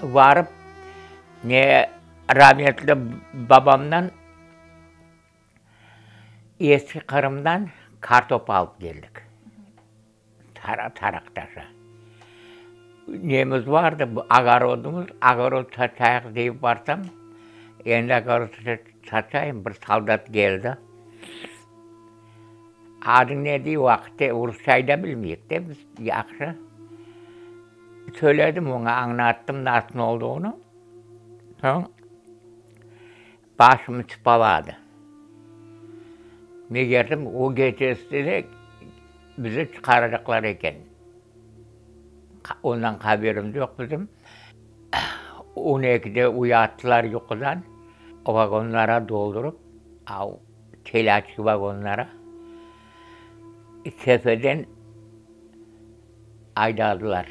Varıp, ne, rametli babamdan Eski Qırımdan kartop alıp keldik. Taraqtaşa. Nemiz vardı, ogorodımız, ogorod saçayıq deyip barsam, endi ogorod saçayım, bir soldat keldi. Adıñ ne dey, o vaqıtte rusçayı da bilmeyik de biz yahşı. Söyledim oña, añlattım nasıl olduğını. Soñ başımı çıpaladı. Megertim, o gecesi de bizi çıqaracaqlar eken. Ondan haberimiz yoq bizim. On ekide uyattılar yuqudan, vagonlara doldurıp, telâçki vagonlara, Kefeden aydadılar.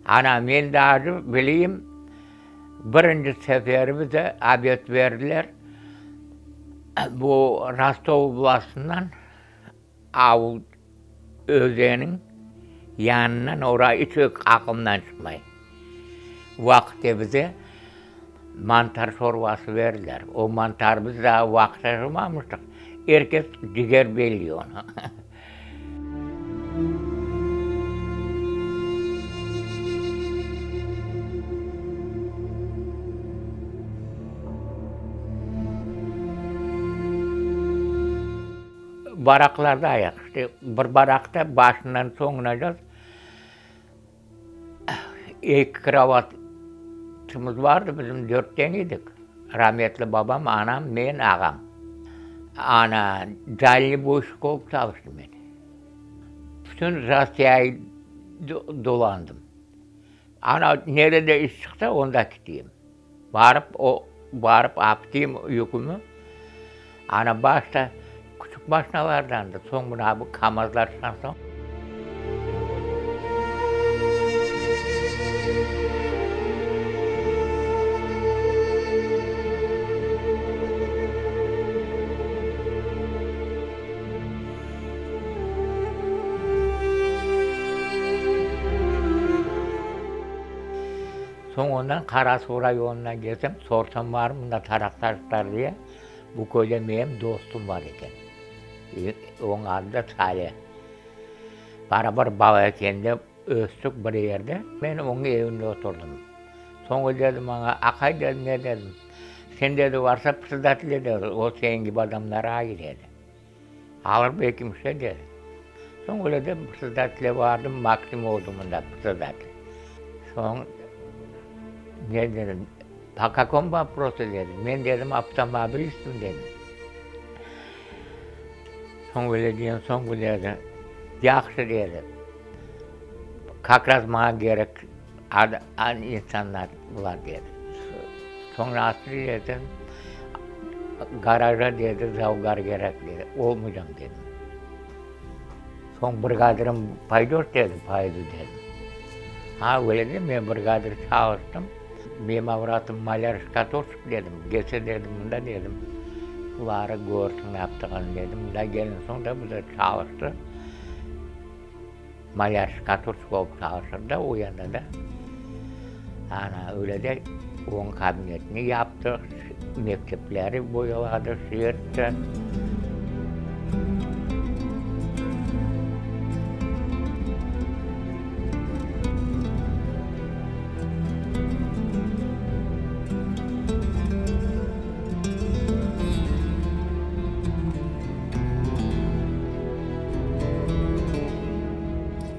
Ana, men daa bileyim, birinci seferi bize obed berdiler, bu Rostov oblastından avul özeniñ yanından, ora iç aqılımdan çıqmay, vaqıtte bize mantar şorbası berdiler. O mantar biz daa vaqıt aşamamıştıq, er kes ciger belliy onı. Baraklarda ayaq, işte bir barakta başından soñuna eki krovatımız vardı, bizim dörtten edik, rametli babam, anam, men, ağam. Ana, dalneboyşik olıp çalıştım men. Bütün Rossiyayı dolandım. Ana, nerede iş çıqsa, onda kiteyim. Barıp, o, barıp apteyim yükümi. Ana, başta küçük maşinalardandı, soñ mına bu KAMAZlar çıqqan soñ. Soñ ondan Qarasuv rayonına kelsem, sorsam barmı mında taraqtaşlar diye, bu köyde menim dostum bar eken. Onıñ adı da Sale. Barabar bala ekende östük bir yerde. Men onıñ evinde oturdım. Soñ o dedi maña, Aqay, dedi, ne dedim, sen, dedi, varsa predsedatelge dedi, o seniñ kibi adamlar ayı, dedi. Alır belki bir şey dedi. Soñ öyle de predsedatelge bardım, Maksim oldı mında predsedatel. Soñ ne dedim, po kakomu voprosu dedi. Men dedim, avtomobilistim dedim. Soñ öyle degen soñ bu dedi, yahşı dedi, kak raz maña kerek insanlar bular dedi. Soñ nasıl dedi, garaja dedi, zavgar kerek dedi, olmaycam dedim. Soñ brigadirım paydoş dedi, paydu dedim. Ha, öyle de men brigadir çalıştım. Menim avratım malyar-şkaturşik dedim, kelse dedim, mında dedim, buları körsin ne yaptığını dedim. Mında kelgen soñ da bu da çalıştı. Malyar-şkaturşik olıp çalışır da o yanda da. Ana, öyle de onıñ kabinetini yaptıq, mektepleri boyaladı, şu etti.